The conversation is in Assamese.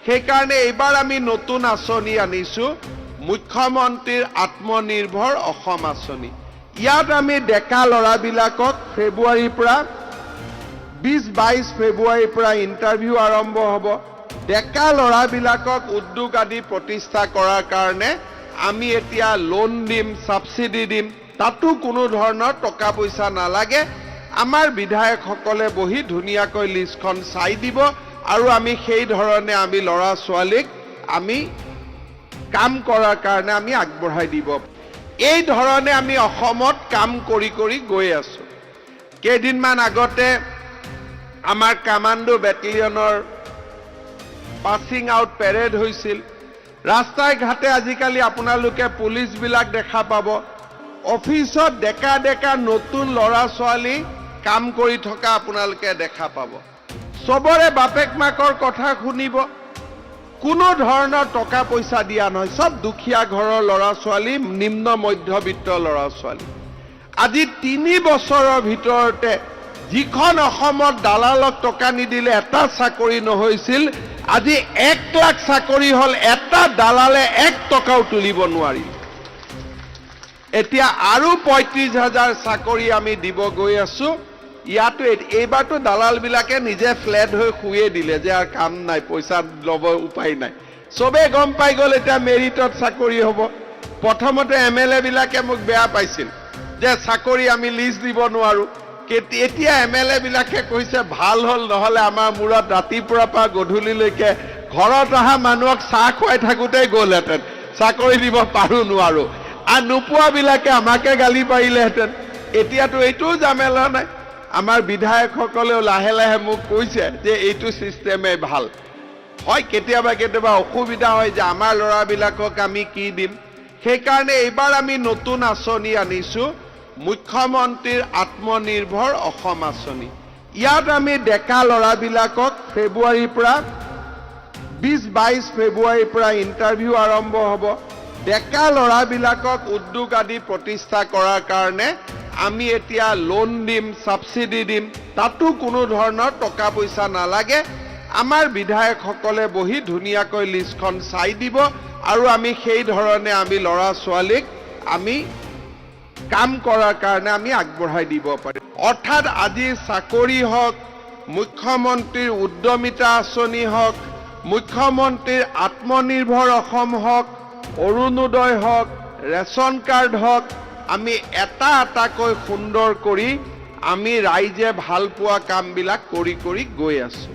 সেইকাৰণে এইবাৰ আমি নতুন আঁচনি আনিছোঁ, মুখ্যমন্ত্ৰীৰ আত্মনিৰ্ভৰ অসম আঁচনি। ইয়াত আমি ডেকা ল'ৰাবিলাকক ফেব্ৰুৱাৰীৰ পৰা, 20-22 ফেব্ৰুৱাৰীৰ পৰা ইণ্টাৰভিউ আৰম্ভ হ'ব। ডেকা ল'ৰাবিলাকক উদ্যোগ আদি প্ৰতিষ্ঠা কৰাৰ কাৰণে আমি এতিয়া লোন দিম, ছাবচিডি দিম। তাতো কোনো ধৰণৰ টকা পইচা নালাগে। আমাৰ বিধায়কসকলে বহি ধুনীয়াকৈ লিষ্টখন চাই দিব আৰু আমি সেই ধৰণে আমি ল'ৰা ছোৱালীক আমি কাম কৰাৰ কাৰণে আমি আগবঢ়াই দিব। এই ধৰণে আমি অসমত কাম কৰি কৰি গৈ আছো। কেইদিনমান আগতে আমাৰ কামাণ্ডো বেটেলিয়নৰ পাছিং আউট পেৰেড হৈছিল। ৰাস্তাই ঘাটে আজিকালি আপোনালোকে পুলিচবিলাক দেখা পাব, অফিচত ডেকা ডেকা নতুন ল'ৰা ছোৱালী কাম কৰি থকা আপোনালোকে দেখা পাব। চবৰে বাপেক মাকৰ কথা শুনিব, কোনো ধৰণৰ টকা পইচা দিয়া নহয়। চব দুখীয়া ঘৰৰ ল'ৰা ছোৱালী, নিম্ন মধ্যবিত্ত ল'ৰা ছোৱালী। আজি 3 বছৰৰ ভিতৰতে যিখন অসমত দালালক টকা নিদিলে এটা চাকৰি নহৈছিল, আজি 1 লাখ চাকৰি হ'ল। এটা দালালে 1 টকাও তুলিব নোৱাৰিল। এতিয়া আৰু 35 হাজাৰ চাকৰি আমি দিব গৈ আছো। ইয়াতো এইবাৰতো দালালবিলাকে নিজে ফ্লেট হৈ শুয়ে দিলে যে আৰু কাম নাই, পইচা ল'ব উপায় নাই। চবেই গম পাই গ'ল এতিয়া মেৰিটত চাকৰি হ'ব। প্ৰথমতে এম এল এ বিলাকে মোক বেয়া পাইছিল যে চাকৰি আমি লিষ্ট দিব নোৱাৰো। এতিয়া এম এল এ বিলাকে কৈছে, ভাল হ'ল, নহ'লে আমাৰ মূৰত ৰাতিপুৱাৰ পৰা গধূলিলৈকে ঘৰত অহা মানুহক চাহ খুৱাই থাকোঁতেই গ'লহেঁতেন, চাকৰি দিব পাৰো নোৱাৰো, আৰু নোপোৱাবিলাকে আমাকে গালি পাৰিলেহেঁতেন। এতিয়াতো এইটোও জামেলা নাই। আমাৰ বিধায়কসকলেও লাহে লাহে মোক কৈছে যে এইটো ছিষ্টেমে ভাল হয়। কেতিয়াবা কেতিয়াবা অসুবিধা হয় যে আমাৰ ল'ৰাবিলাকক আমি কি দিম। সেইকাৰণে এইবাৰ আমি নতুন আঁচনি আনিছোঁ, মুখ্যমন্ত্ৰীৰ আত্মনিৰ্ভৰ অসম আঁচনি। ইয়াত আমি ডেকা ল'ৰাবিলাকক ফেব্ৰুৱাৰীৰ পৰা, 20-22 ফেব্ৰুৱাৰীৰ পৰা ইণ্টাৰভিউ আৰম্ভ হ'ব। ডেকা ল'ৰাবিলাকক উদ্যোগ আদি প্ৰতিষ্ঠা কৰাৰ কাৰণে আমি এতিয়া লোন দিম, ছাবচিডি দিম। তাতো কোনো ধৰণৰ টকা পইচা নালাগে। আমাৰ বিধায়কসকলে বহি ধুনীয়াকৈ লিষ্টখন চাই দিব আৰু আমি সেই ধৰণে আমি ল'ৰা ছোৱালীক আমি কাম কৰাৰ কাৰণে আমি আগবঢ়াই দিব পাৰিম। অৰ্থাৎ আজি চাকৰি হওক, মুখ্যমন্ত্ৰীৰ উদ্যমিতা আঁচনি হওক, মুখ্যমন্ত্ৰীৰ আত্মনিৰ্ভৰ অসম হওক, অৰুণোদয় হওক, ৰেচন কাৰ্ড হওক, আমি এটা এটাকৈ সুন্দৰ কৰি আমি ৰাইজে ভাল পোৱা কামবিলাক কৰি কৰি গৈ আছো।